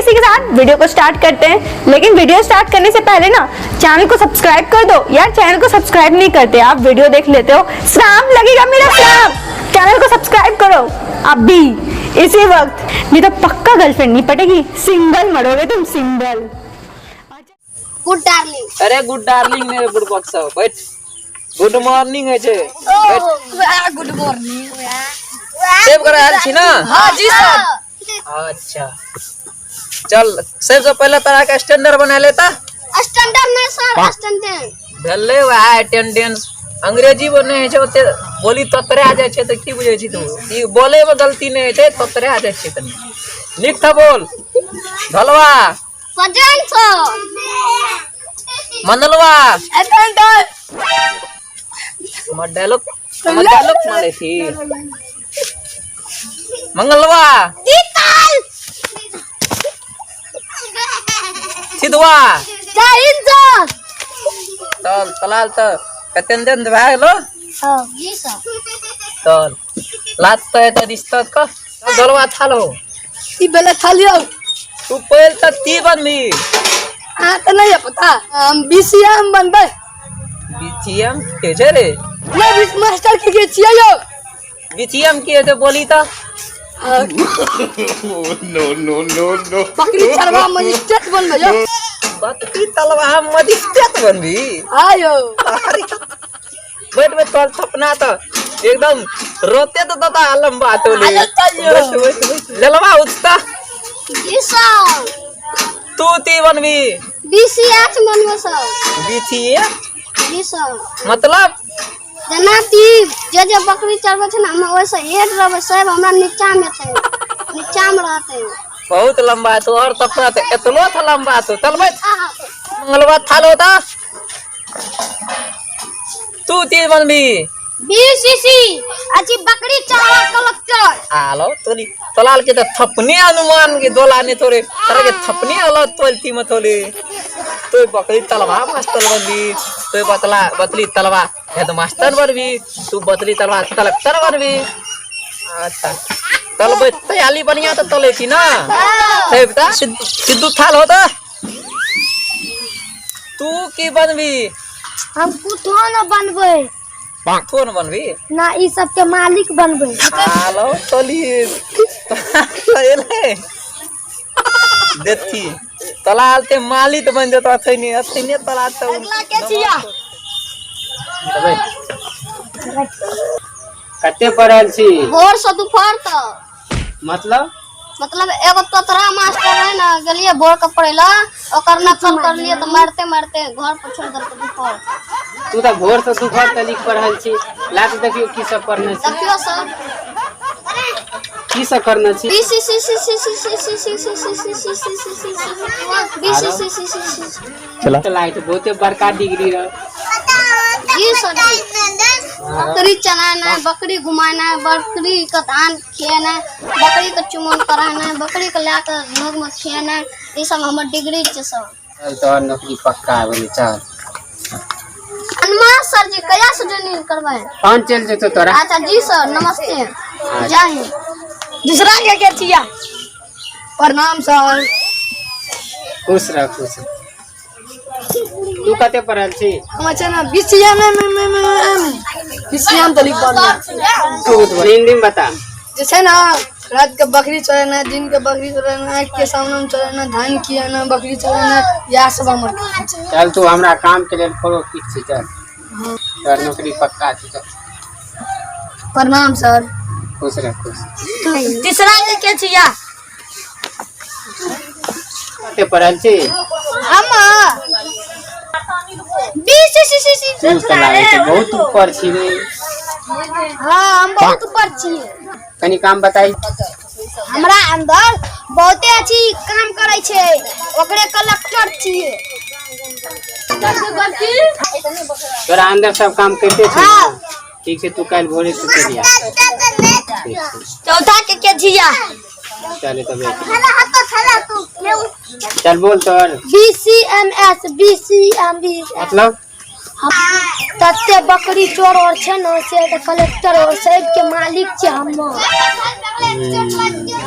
इसी के साथ वीडियो को स्टार्ट करते हैं। लेकिन वीडियो स्टार्ट करने से पहले ना चैनल को सब्सक्राइब कर दो। यार चैनल को सब्सक्राइब नहीं करते आप, वीडियो देख लेते हो, श्राप लगेगा मेरा श्राप। चैनल को सब्सक्राइब करो अभी इसी वक्त, नहीं तो पक्का गर्लफ्रेंड नहीं पटेगी, सिंगल मरोगे तुम, सिंगल। Good darling. अरे गुड डार्लिंग मेरे गुड बॉक्स बैठ। गुड मॉर्निंग है छे, बैठ। Good morning. सेव करे आयल छी ना? हाँ जी सर। अच्छा चल, सबसे पहले तोरा के स्टैंडर्ड बना लेता। स्टैंडर्ड नहीं सर, स्टैंडर्ड। भेलै वएह अटेंडेंस। अंग्रेजी में नहि होइ छै ओते, बोली तोतरा जाइ छै। तऽ की बुझै छी तू? ई बोले में गलती नहि होइ छै, तोतरा जाइ छै तनी। नीक था बोल। ढोलवा। Present sir. मंदलवा। अटेंडेंस। हमर डायलॉग, हमर डायलॉग मारै छी। मंगलवा। जीतल। सिधवा। जय हिंद सर। चल तलाल, तऽ कते दिन भए गेलो? हाँ जी सर। चल लात तऽ एतऽ दिसत क। चल ढोलवा, थालो। ई बेला थाली हो। तू पहिल तऽ ती बनबी। अहाँ तऽ नहीं है पता, हम बीसीएम बनबै। बीसीएम के छै रे? नहीं, बीस मास्टर के के छियै यौ। बीसीएम के छै बोली तऽ। No, no, no, no. बकरी चरवा मजिस्ट्रेट बनबै यौ। बकरी तलवा मजिस्ट्रेट बनबी? हाँ यौ। अरे बैठ बैठ, तोल थपना तऽ एकदम रोते तो तता लंबा तोली। अरे तैयो। बैठ बैठ बैठ। ललवा उठता। जी सर। तू ती बनबी? बीसीएच बनबै सर। बीसीए? जी सर। मतलब? जेना ती जे जे बकरी चरबै छै ने, हम ओहिसँ हेठ रहबै सब, हमरा नीचामे हेतै, नीचामे रहतै। बहुत लंबा तो और तपना तो एतलो था लंबा तो। चल बैठ। मंगलवा थाल होता। तू ती बनबी? बीसीसी अच्छी बकरी चरवा कलेक्टर। आलो तोली तलाल के तो थपने अनुमान के दोला ने थोड़े तरह के थपने अलग तोलती में थोड़ी। तो बकरी तलवा मास्टर बनबी, तो बतला बतली तलवा हेड मास्टर बनबी, तू बतली तलवा कलेक्टर बनबी। अच्छा तलबै, तैयारी बढ़िया तो तले थी ना। ता सिद्धू थाल होता। तू की बनबी? हम कुछो न बनबै। तू न बनबी? ना, ई सब के मालिक बनबै। हालो तोली एलै देखी तलाल ते मालिक बन जेतो। अथैने अथैने तलाल त अगला के छिया? कते पढ़ल छी? भोर से दोपहर तक। मतलब? मतलब एगो तोतरा मास्टर रहे ने, गेलिए भोर के पढ़े ला, ओकर नकल करलिए तऽ मारते मारते घर पर छोड़ देलकै दोपहर। तू तऽ भोर से दोपहर तक पढ़ल छी। ला तऽ देखियौ की सब पढ़ने छी। देखियो सर। की सब करने छी? B C C C C C C C C C C C C C C C C B C C C C C. तऽ लागै छै बहुते बड़का डिग्री रह। जी सर जी। बकरी चलाना, बकरी घुमाना, बकरी का धान खियाना, बकरी के चुमन कराना, बकरी के लए कऽ लोग में खियाना, ई सब हमर डिग्री छै सर। चल, तोहर नौकरी पक्का हो गेलै, चल। हनुमान सर जी, कहिया से ज्वाइनिंग करबै? फोन चलि जेतौ तोरा। अच्छा जी सर, नमस्ते, जय हिंद। दूसरा के के छिया? प्रणाम सर। खुश रह, खुश रह। तू कते पढ़ल छी? हम छै ना BCM M M M M BCM तलिक बनबै। बहुत बढ़िया। हिंदी में बता। जे छै ना, रात के बकरी चरेना, दिन के बकरी चरेना, आँख के सामने में चरेना, धान खियाना, बकरी चरेना, इएह सब हमर काम छै। चल, तू हमरा काम के लेल फॉलो ठीक छै। चल, तोहर नौकरी पक्का छै, चल। प्रणाम सर। खुश रह, खुश। तीसरा के के छिया? कते पढ़ल छी? हम B C C C C. तू तऽ लागै छै बहुत ऊपर छी रे। हाँ, हम बहुत ऊपर छियै। कनी काम बताई। हमरा अंदर बहुते अच्छी काम करै छै, ओकरे कलेक्टर छियै। तोरा अंदर सब काम करिते छै ने? ठीक छै, तू काल्हि भोरे से चलि आ। ठीक छै। चौथा के के छिया? चल तऽ बैठ। चल, बोल तोहर। B C M S B C M B. मतलब? तते बकरी चोर और छै ने, से तऽ कलेक्टर और सबके मालिक छै हम।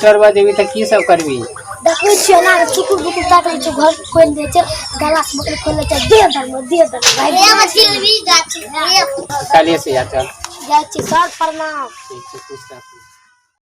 चोरबा जेबी तऽ की सब करबी? देखै छियै ना चुकुर बुकुर ताकै छै, घर खोलि दै छै, गला से बकरी खोलि दै छै, देह धर्म देह धर्म। काल्हिए से आ चल। जाइ छी सर, प्रणाम। ठीक छै, खुश रह।